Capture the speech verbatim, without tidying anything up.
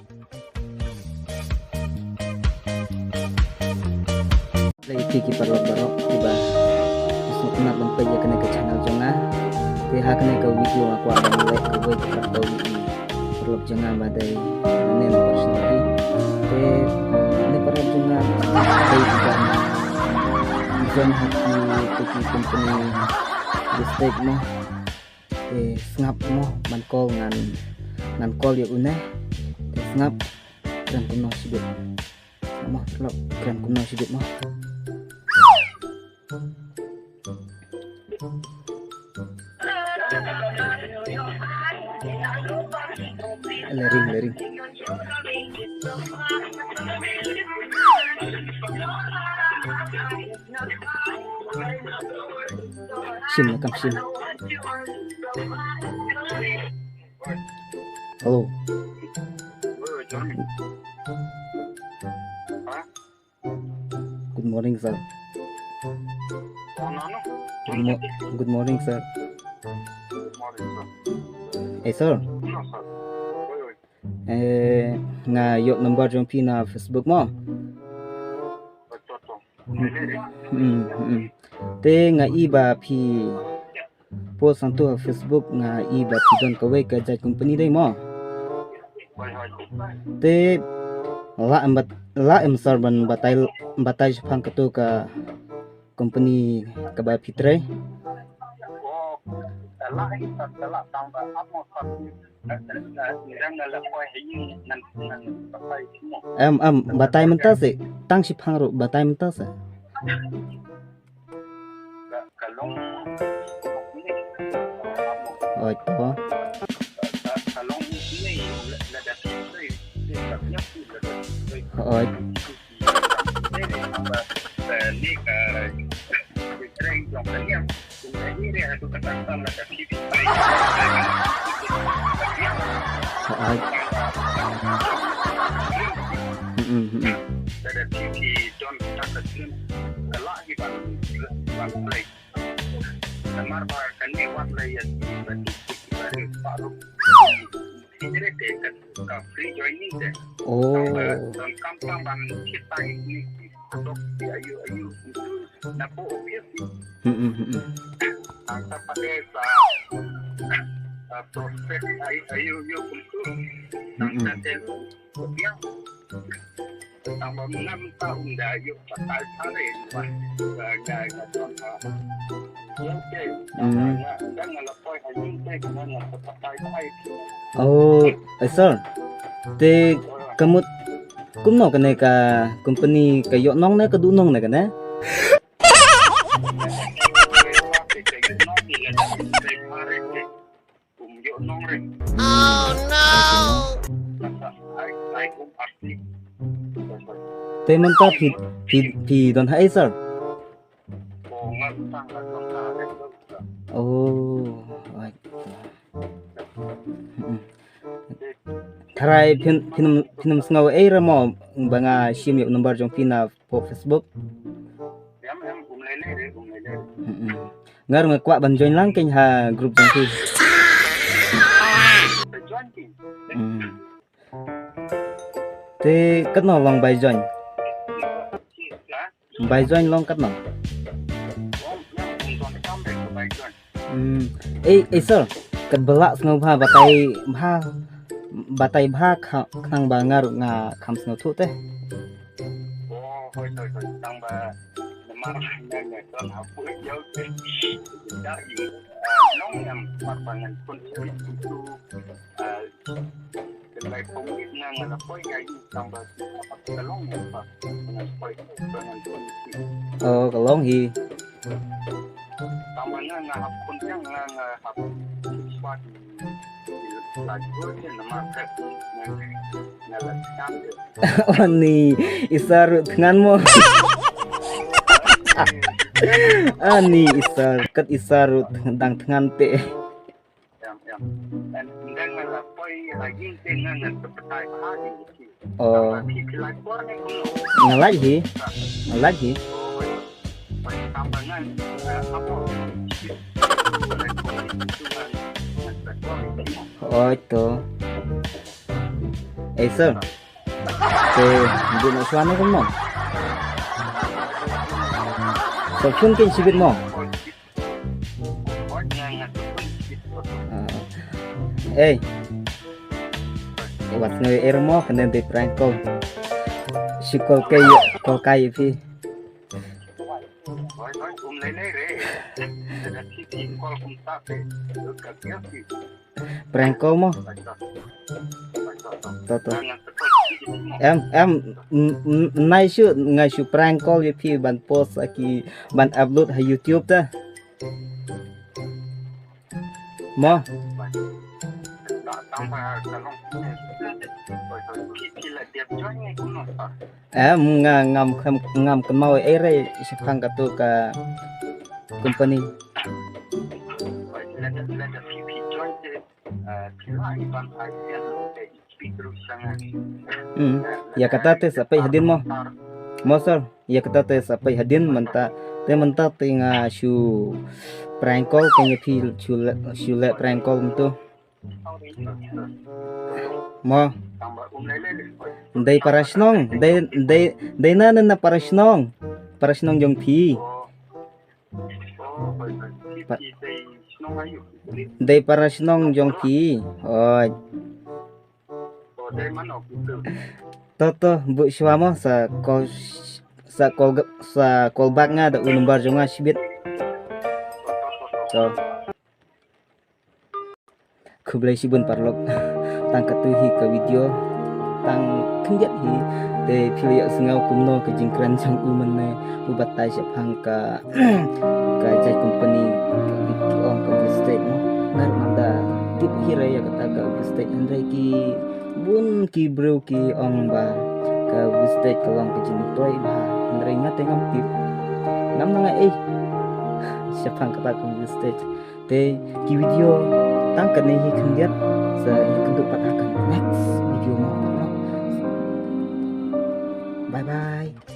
Lei phi ki paralok baroh kiba sngewtynnat ban peit ïa kane ka channel jong nga. Te ha kane ka video nga kwah ban leh kawei ka kyrtong ïa ki paralok jong nga ba dei ne na personal hi. Te ne paralok jong nga dei ban join ha ki, ki company mistake mo. Te sngap mo ban call ngan, ngan call ïa une. Te sngap kren kumno shibit. Sngap mo, lok kren kumno shibit mo. Lering, lering. Shin, kam shin. Hello. Good morning, sir. Good, mo- good morning, sir. Eh, sir. Eh, nga ïoh number jong phi na Facebook mo. Hmm, hmm. Te nga i ba phi post hangto ha Facebook, nga i ba phi don kawei ka jait company dei mo. Te lah em bat-, lah em sir ban batai, batai shaphang kato ka company kaba phi trei. Em, em, batai mynta se, tang shiphang ruh, batai mynta se. Oi to. Oi. Oi. Mm, mm, mm. Namar ba kane wat la ïa ki ba ki ki ba ri ba ru. Ki jere te ka, ka free joining te. Oh. Tang ba don kam tang ban kita ni ki dok ki ayu ayu na po office ni. Hmm, hmm, hmm, hmm. Tang ta pate sa, ah, prospect ayu ayu ayu kumtu. Tang ta te. Hmm. Oh, eh, sir. Te ka mut kumno kane ka company, ka ïoh nong ne ka duh nong ne kane? Te mynta phi, phi, phi don ha ei, sir? Oh, right. Mm. Tharai phin, phin, phin sngew ei re mo ba nga shim ïa u number jong phi na po Facebook. Em, em, um lei lei re, um lei lei re. Mm-mm. Nga ruh nga kwah ban join lang kein ha group jong phi. Te join kein. Mm. Te katno long bai join? Ha? Bai join long katno? Long, long, long, long, long, bai join. Hmm. Eh, eh, sir. Kat ba lah sngewbha batai bha, batai bha kha-, khnang ba nga ruh nga kham sngewthuh te. Oh, hoi, hoi, hoi. Tang ba namar nga nga don ha pu ïew te. Da i, ah, long nam mar ba ngan kun tu, ah, Ka long hi. Oh, ka long hi. Ani, i sir ruh thngan mo. Ani, i sir, kat i sir ruh tng-, dang thngan te. Oh. Nga lait hi. Nga lait hi. Oi to. Ei sir. Te, buh noh shuwa ne kumno? Sa phone kein shibit mo. Ah. Ei. Wat ngi er mo kane de prank call. Shu call kai, call kai phi. Prank call mo. To to. Em em, mm, mm, nai shu, ngai shu prank call ïa phi ban post aki, ban upload ha YouTube ta. Mo. Em nga ngam kham, ngam kynmaw ei re shaphang katu ka company. Hmm. Ïa kata te sa peit hadien mo. Mo sir, ïa kata te sa peit hadien mynta. Te mynta te nga shu prank call kein ïa phi, shu leh, shu leh prank call mynta. Mo. Dei para shnong, dei, dei, dei na, na, na para shnong. Para shnong jong phi. Pa-, dei para shnong jong phi. Oi. To to, buh shuwa mo, sa call, sa call, sa call back nga da u number jong nga shibit. To. Khublei shibun paralok. Tang katu hi ka video. Tang khyndiat hi. Te phi la ïohsngew kumno ka jingkren jong u mynne. U batai shaphang ka, ka jait company, ki ong ka Vistage mo. Nga ruh ngam da tip hi re ïa kata ka Vistage, hynrei ki bun ki briew ki ong ba ka Vistage ka long ka jingmyntoi bha, hynrei nga te ngam tip. Ngam nang ai ei shaphang kata ka Vistage. Te ki video tang kane hi khyndiat, sa ïakynduh pat ha ka next video mo. Bye bye.